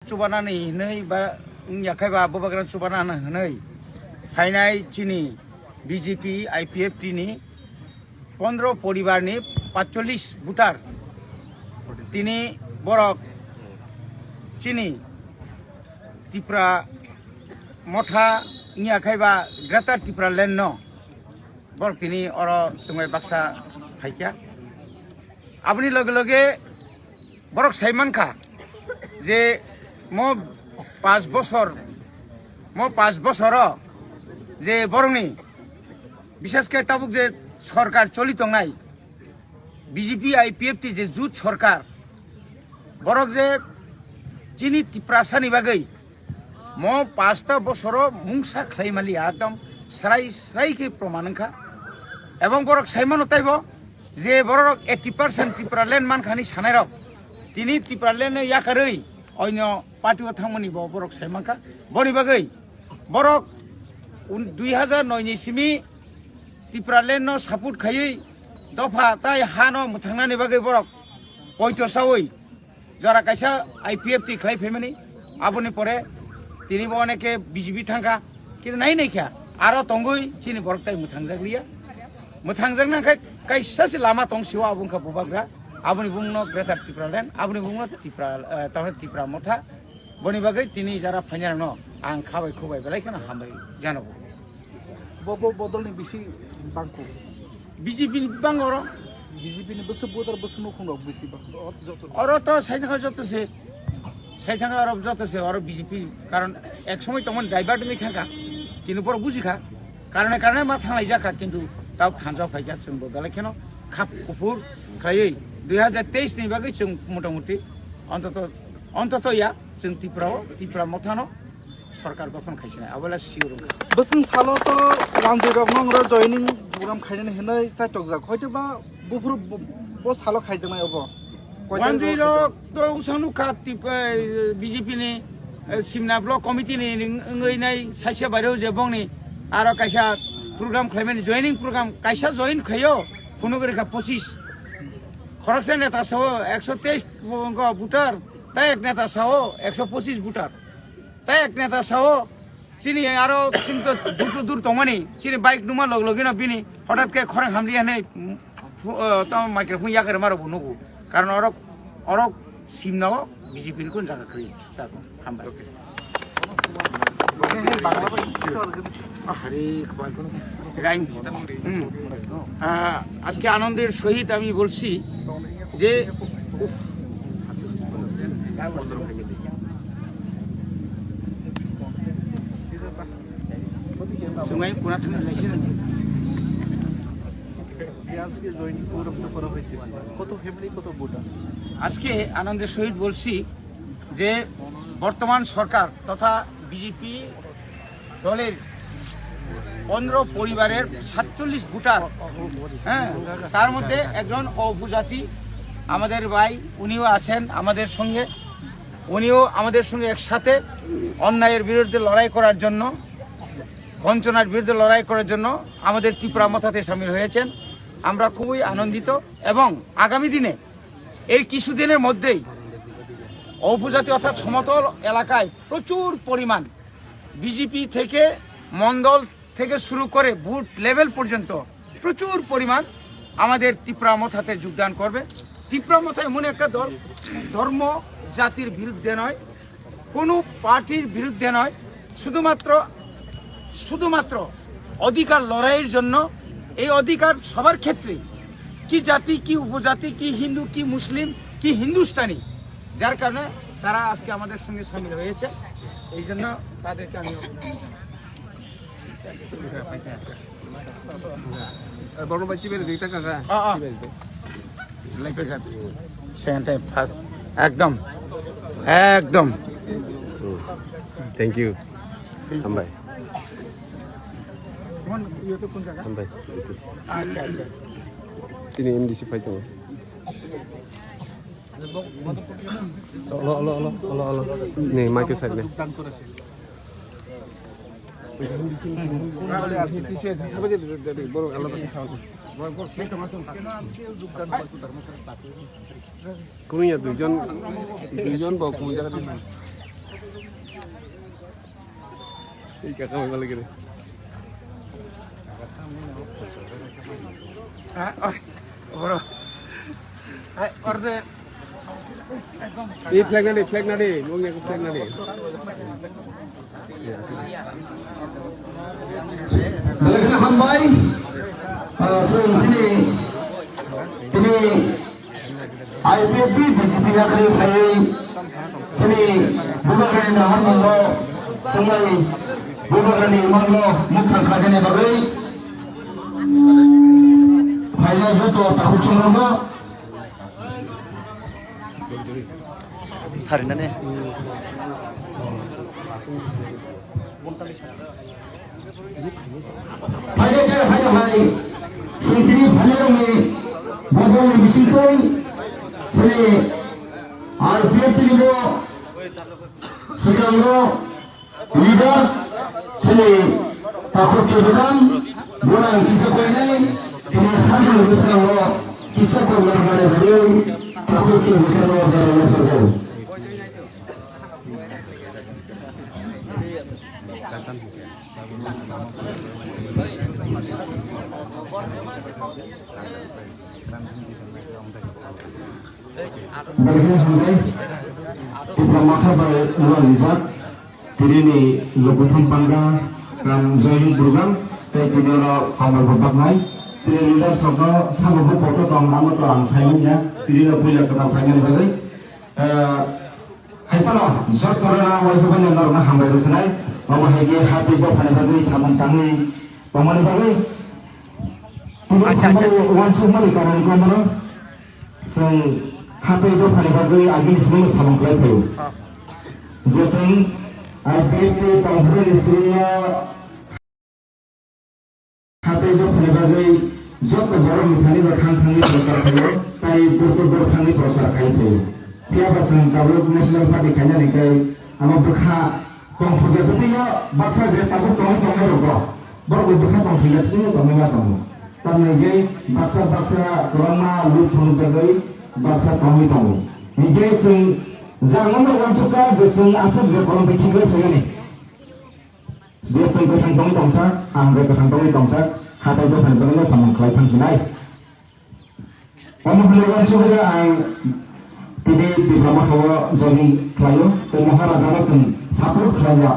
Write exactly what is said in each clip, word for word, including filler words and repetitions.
chubanani hinwi ba wngya khai ba bubagra chubanani hinwi phainai chini B J P I P F T ni pondro poribar ni patchollis voter tini borok chini Tipra Motha wngya khai ba Greater Tipraland no borok tini oro chwngbai baksa phaikha. Aboni loge loge borok sai mankha je mo pas bosor, mo pas bosoro je borokni, bishes khe tabuk je sorkar choli tongnai B J P I P F T je jut sorkar, borok je chini Tiprasani bagwi mo pasta bosoro mungsa khlai mali, ekdom srai srai khe proman wngkha. Ebong borok sai mano taibo je borok eighty percent Tipraland mankhani sanairok tini Tipraland no yakarwi oino party o thangmani bo borok sai mankha. Boni bagwi borok un-, dui hajar noi ni simi Tipraland no support khaiwi dopha tai hano mwthangnani bagwi borok poito sawi jora kaisa I P F T khlai phaimani, aboni pore tini bo oneke B J P thangkha, kintu nai nai kha aro tongwi chini borok tai mwthangjakliya. Mwthangjakna khe kaisa se lama tong sio, abo wngkha bubagra, aboni bumungno Greater Tipraland, aboni bumungno Tipra, eh, tamni Tipra Motha. Boni bagwi tini jara phainarokno ang khabai khubai belai kheno hambai janogo. Bo, bo bodolni bisi bangkuk. B J P ni bang oro. B J P ni bwswk voter bwswk nukhung rok bisi bang. Oro to sai thangkha joto se. Sai thangkha oro joto se oro B J P. Karon ek somoi tongmani divert wngwi thangkha. Kintu borok bujikha. Karone karone ma thanglai jakha kintu tabuk thansa phaikha chwngbo belai kheno khap kuphur khlaiwi dui hajar teis ni bagwi chwng motamuti ontoto, ontoto ya chwng Tripura o, Tripura Mothano sorkar gothon khaisinai, abo le sure wngkha. Bwswng salo to wanjwi rok nong ro joining program khainani hinwi chaitok jak. Hoito ba buphuru bo, bo salo khaijaknai obo. Koita wanjwi rok rok to usang nukha tip, eh, B J P ni, eh, Simna Block Committee ni ring-, wngwi nai saisa bairo je bongni aro kaisa program khlaimani joining program kaisa join khaio phunuk rikha pochis. Khoroksa neta sao ekso teis bo wngkha voter, tai ek neta sao ekso pochis voter. Tai ek neta sao, chini aro chini to dur to dur tongmani, chini bike numa log logino bini hotat khe khorang hamliya hinwi, mm, phu-, uh, tamo microphone yakarma rokbo nugo. Karon orok, orok simnao B J P ni kun jaga kwrwi. Hambai. আরে, কপাল কোনো গাইন। হুম। আহ, আজকে আনন্দের সহিত আমি বলছি যে, উফ, সময় কোনা থাকলে লাইছে না? যে আজকে জয়েনিং প্রোগ্রামটা করা হয়েছে, কত ফ্যামিলি, কত ভোটার? আজকে আনন্দের সহিত বলছি যে বর্তমান সরকার তথা বিজেপি দলের পনেরো পরিবারের সাতচল্লিশ ভোটার, হ্যাঁ, তার মধ্যে একজন উপজাতি আমাদের ভাই, উনিও আছেন আমাদের সঙ্গে। উনিও আমাদের সঙ্গে একসাথে অন্যায়ের বিরুদ্ধে লড়াই করার জন্য, বঞ্চনার বিরুদ্ধে লড়াই করার জন্য আমাদের ত্রিপুরা মথাতে সামিল হয়েছেন। আমরা খুবই আনন্দিত এবং আগামী দিনে এই কিছুদিনের মধ্যেই উপজাতি অর্থাৎ সমতল এলাকায় প্রচুর পরিমাণ বিজেপি থেকে মণ্ডল থেকে শুরু করে বুথ লেভেল পর্যন্ত প্রচুর পরিমাণ আমাদের ত্রিপুরা মথাতে যোগদান করবে। ত্রিপুরা মথা এমন একটা দল, ধর্ম জাতির বিরুদ্ধে নয়, কোনো পার্টির বিরুদ্ধে নয়, শুধুমাত্র, শুধুমাত্র অধিকার লড়াইয়ের জন্য। এই অধিকার সবার ক্ষেত্রে, কি জাতি, কি উপজাতি, কি হিন্দু, কি মুসলিম, কি হিন্দুস্তানি, যার কারণে তারা আজকে আমাদের সঙ্গে সামিল হয়েছে। এই জন্য তাদেরকে আমি অভিনন্দন জানাই। Borno bai chibai rwdi ta kaka. Ah, ah. Chibai rwdi. Second time, first. একদম, একদম। Thank you. Hambai. Hambai. Tini M D C phai tongo. Olo, olo, olo, olo, olo. Nei, mic-o side nei. Kunu ya duijon, duijon bo kunu jaga di. Ei kaka mai malai kene. Ha? Oi, boro. Hai, orde. Ei flag nadi, flag nadi, nung yang flag nadi. Belai kheno hambai. Ah, sini, sini. Ini I P F T B J P yakhai phaiwi chini Bubagrani naharmungno chwnglai Bubagrani imangno mukthang khlainani bagwi phaijak joto takhuk chungrokno. Sarinani. Phaiyakhe, phaiyakhe, singkiri phaiyakhe, bodolni bisingtwi, chini R P F ni bo swkango leaders, chini takhuk chudukam, borang kisa koinai, tini samsung bwskango kisa koinai manai bagwi takhuk chudukam order rwna sajao. Belai kheno hambai, Tipra Motha bai lualijak, tini ni lukuthum pangka, kam joining program, tei tini oro kamal bo baknai, chini leaders rokno sabo bo poto tong, amo to ang sai manya, tini no puila kwtal khlainani bagwi. Eh, hai phano joto rwna waisa phano norokno hambai rwswnai. Omo hai khe hati dophani bagwi samung tangwi tongmani bagwi. Acha, acha. Uansukmani karon kwbangma chwng hati dophani bagwi agini simi samung khlai phaio. Ah. Je chwng I P F T tongphuru ni simi Hatai dophani bagwi joto borok ni thani no thang thangwi prochar khaio, tai dur dur dur thangwi prochar khai phaio. Phiya ba chwng tabuk National Party khainani khe amo bwkha tongthokya bwtwi no baksa je tabuk tongwi tongnai rok bo, borok bo bwkha tongthokya bwtwi no tongwi ma tongo. Tamni hwnkhe baksa baksa kwbangma loot phunukjagwi baksa tongwi tongo. Hinkhe chwng jang wngma uansukha je chwng aswk je kolom bai khiklai phaimani. Je chwng kwthang tongwi tongsa, ang je kwthang tongwi tongsa, hatai dophani bagwino samung khlai thang chinai. Omo hwnwi uansukha ang tini Tipra Motha o joining khlaio, tei Maharaja no chwng support khlaiya,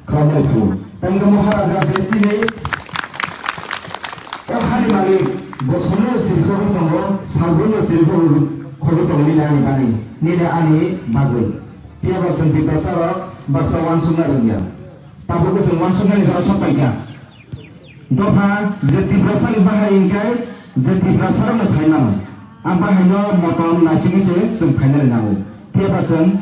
khlainai phaio. Tei hwnkhe Maharaja je chini o hani malik, bosongno sirkhogwi tongo, salbrumno sirkhogwi tongo nini ani bagwi, nini ani bagwi. Phiya ba chwng Tiprasa rok baksa uansukna rwngya. Tabukbo chwng uansuknani jora sok paikha. Dopha je Tiprasani bahai hinkhe je Tiprasarokno sai mano. Ang bahaino motom naisingwi se chwng phainani nango. Phiya ba chwng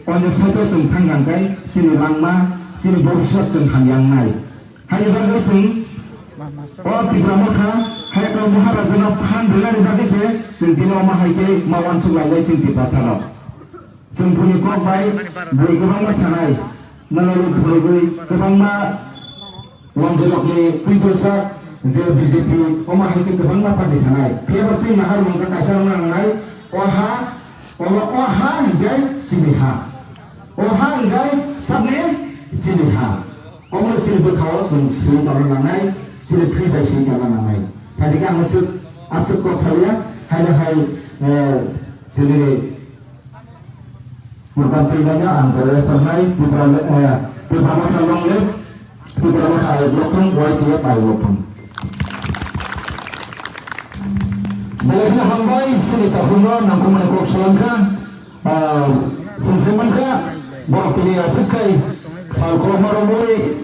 onyo side-o chwng thangkha hinkhe chini langma, chini bhobishyot chwng hamya wngnai. Haini bagwi chwng o Tipra Motha, Hayatwng Maharajano phan rwnani bagwi se chwng tini omo hai khe ma uansuk lailai chwng Tiprasarok. Chwng buini kok bai bui kwbangma sanai, nalai phunugwi kwbangma wanjwlokni twidulsa je B J P omo hai khe kwbangma party sanai. Phiya ba chini naharmung khe kaisa wngna nangnai, o ha, o, o ha hinkhe chini ha. O ha hinkhe sakni chini ha. Omo chini bwkha-o chwng swi tongna nangnai, chini free bai swi tongna nangnai. Phaidi khe ang aswk, aswk kok salia, haino hai, eh, tini Purban twi manya ang jora yakarnai Tipra, eh, Tipra Motha long live, Tipra Motha ayuk lokthung, Y T F ayuk lokthung. Belai kheno hambai, chini takhukno nangkukmani kok salang kha, ah, singse man kha, borok tini aswk khai sal kolokma romwi,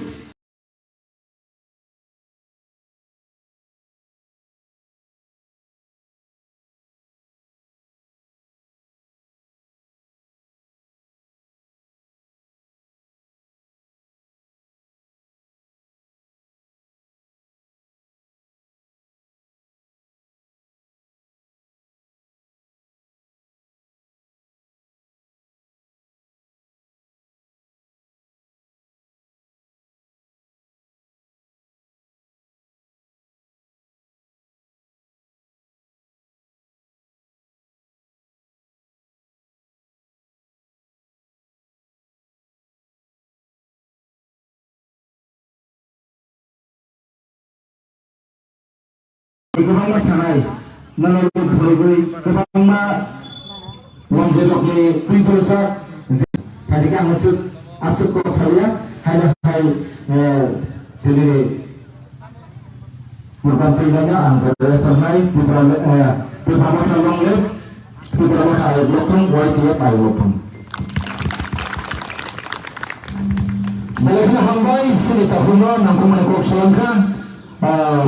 kwbangma sanai, nono phunugwi kwbangma lomjirokni twi tulsa, phaidi khe ang aswk, aswk kok salia, haino hai, eh, tini ni program twi manya ang sa refer nai, Tipra, eh, Tipra Motha long live, Tipra Motha ayuk lokthung, Y T F ayuk lokthung. Belai kheno hambai, sini takhukno nangkukmani kok salangkha, ah,